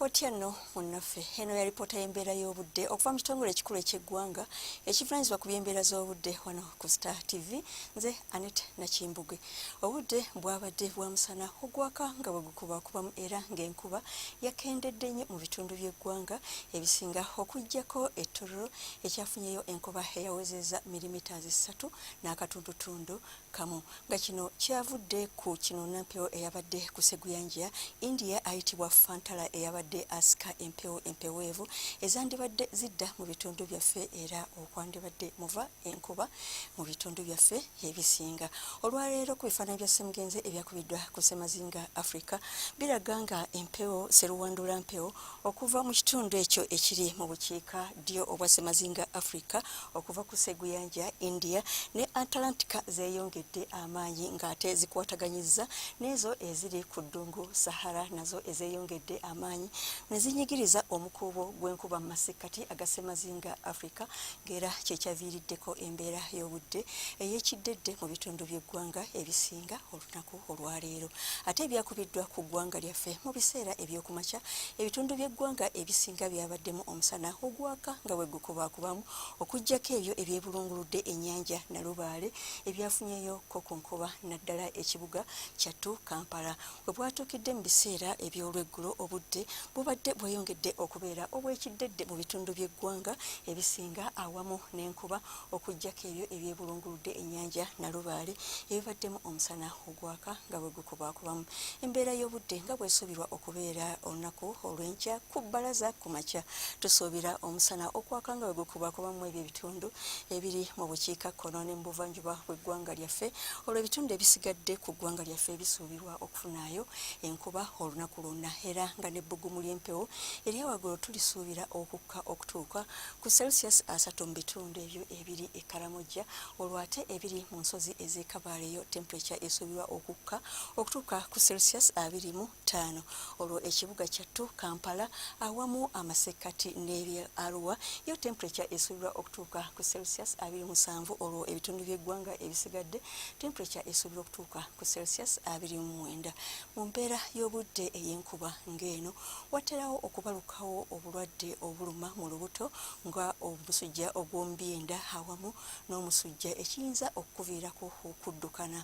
Otya nno munnaffe, eno ya lipoota y'embeera y'obudde okuva mu kitongole ekikulu eky'eggwanga ekivunaanyizibwa ku by'embeera z'obudde wano ku Star TV. Nze Annet Nakimbugwe. Obudde bwabadde bwa musana ogwaka nga bwe gukubakubamu era ng'enkuba yakendedde nnyo mu bitundu by'eggwanga ebisinga okuggyako e Tororo ekyafunyeyo enkuba eyawezezza milimita 3 n'akatundutundu kamu nga kino kyavudde ku kinuunampewo eyabadde ku sseguyanja India ayitibwa Fantala eyabadde asika empewo empeweevu ezandibadde zidda mu bitundu byaffe era okwandibadde muva enkuba mu bitundu byaffe ebisinga. Olwaleero ku bifaananyi bya Ssemugenze ebyakubiddwa ku Ssemazinga Africa biraga nga empewo sseruwandula mpewo okuva mu kitundu ekyo ekiri mu bukiika ddyo obwa Ssemazinga Africa okuva ku sseguyanja India ne Antarctica zeeyongedde amaanyi ng'ate zikwataganyizza n'ezo eziri ku ddungu Sahara nazo ezeeyongedde amaanyi ne zinyigiriza omukuubo gw'enkuba mu masekkati aga Ssemazinga Africa ng'era kye kyaviiriddeko embeera y'obudde ey'ekiddedde mu bitundu by'eggwanga ebisinga olunaku olwaleero. Ate ebyakubiddwa ku ggwanga lyaffe mu biseera eby'okumakya, ebitundu by'eggwanga ebisinga byabaddemu omusana ogwaka nga bwe gukubaakubamu okuggyako ebyo ebyebulunguludde ennyanja Nalubaale ebyafunyeyo ko ku nkuba naddala ekibuga kyattu Kampala. We bwatuukidde mu biseera eby'olweggulo obudde bubadde bweyongedde okubeera obw'ekiddedde mu bitundu by'eggwanga ebisinga awamu n'enkuba okuggyako ebyo ebyebulunguludde ennyanja Nalubaale ebibaddemu omusana ogwaka nga bwe gukubaakubamu. Embeera y'obudde nga bw'esuubirwa okubeera olunaku olw'enkya ku bbalaza ku makya tusuubira omusana okwaka nga bwe gukubaakubamu ebyo ebitundu ebiri mu bukiikakkono ne mu buvanjuba bw'eggwanga lyaffe olwo ebitundu ebisigadde ku ggwanga lyaffe bisuubirwa okufunaayo enkuba olunaku lwonna era nga n'ebbugumu ly'empewo erya waggulu tulisuubira okukka okutuuka ku Celsius 30 mu bitundu ebyo ebiri e Karamoja olwo ate ebiri mu nsozi ez'e Kabale yo temperature esuubirwa okukka okutuuka ku Celsius 25 olwo ekibuga kyattu Kampala awamu amasekkati n'ebye Arua yo temperature esuubirwa okutuuka ku Celsius 27 olwo ebitundu by'eggwanga ebisigadde temperature esuubirwa okutuuka ku Celsius 29. Mu mbeera y'obudde ey'enkuba ng'eno waterawo okubalukawo obulwadde obuluma mu lubuto nga omusujja ogw'omu byenda awamu n'omusujja ekiyinza okukuviirako okuddukana.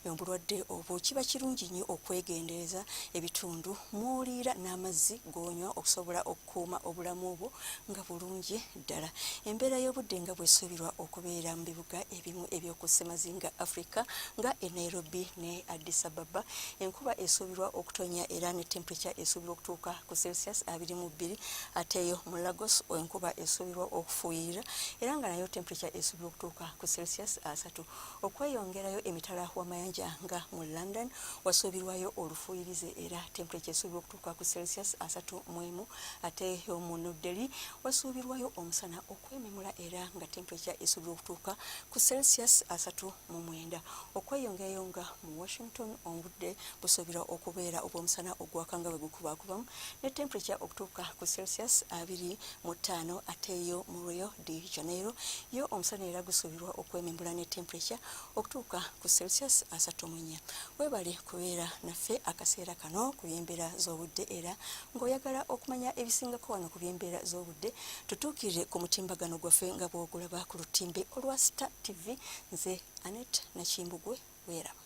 Obulwadde obwo kiba kirungi nnyo okwegendereza ebitundu mw'oliira n'amazzi g'onywa okusobola okukuuma obulamu bwo nga bulungi ddala. Embeera y'obudde nga bw'esuubirwa okubeera mu bibuga ebimu eby'oku ssemazinga Africa nga e Nairobi ne Addis Ababa, enkuba esuubirwa okutonnya era ne temperature esuubirwa okutuuka ku Celsius 22 ate eyo mu Lagos enkuba esuubirwa okufuuyirira era nga nayo temperature esuubirwa okutuuka ku Celsius 30. Okweyongerayo emitala w'amayanja nga mu London wasuubirwayo olufuuyirize era temperature esuubirwa okutuuka ku Celsius 31 ate eyo mu New Delhi wasuubirwayo omusana okwememula era nga temperature esuubirwa okutuuka ku Celsius 39. Okweyongerayo nga mu Washington obudde busuubirwa okubeera obw'omusana ogwaka nga bwe gukubaakubamu ne temperature okutuuka ku Celsius 25 ate yo mu Rio de Janeiro yo omusana era gusuubirwa okwemembula ne temperature okutuuka ku Celsius 34. Weebale kubeera naffe akaseera kano ku by'embeera z'obudde era ng'oyagala okumanya ebisingako wano ku by'embeera z'obudde tutuukirire ku mutimbagano gwaffe nga bw'ogulaba ku lutimbe olwa Star TV. Nze Annet Nakimbugwe, weeraba.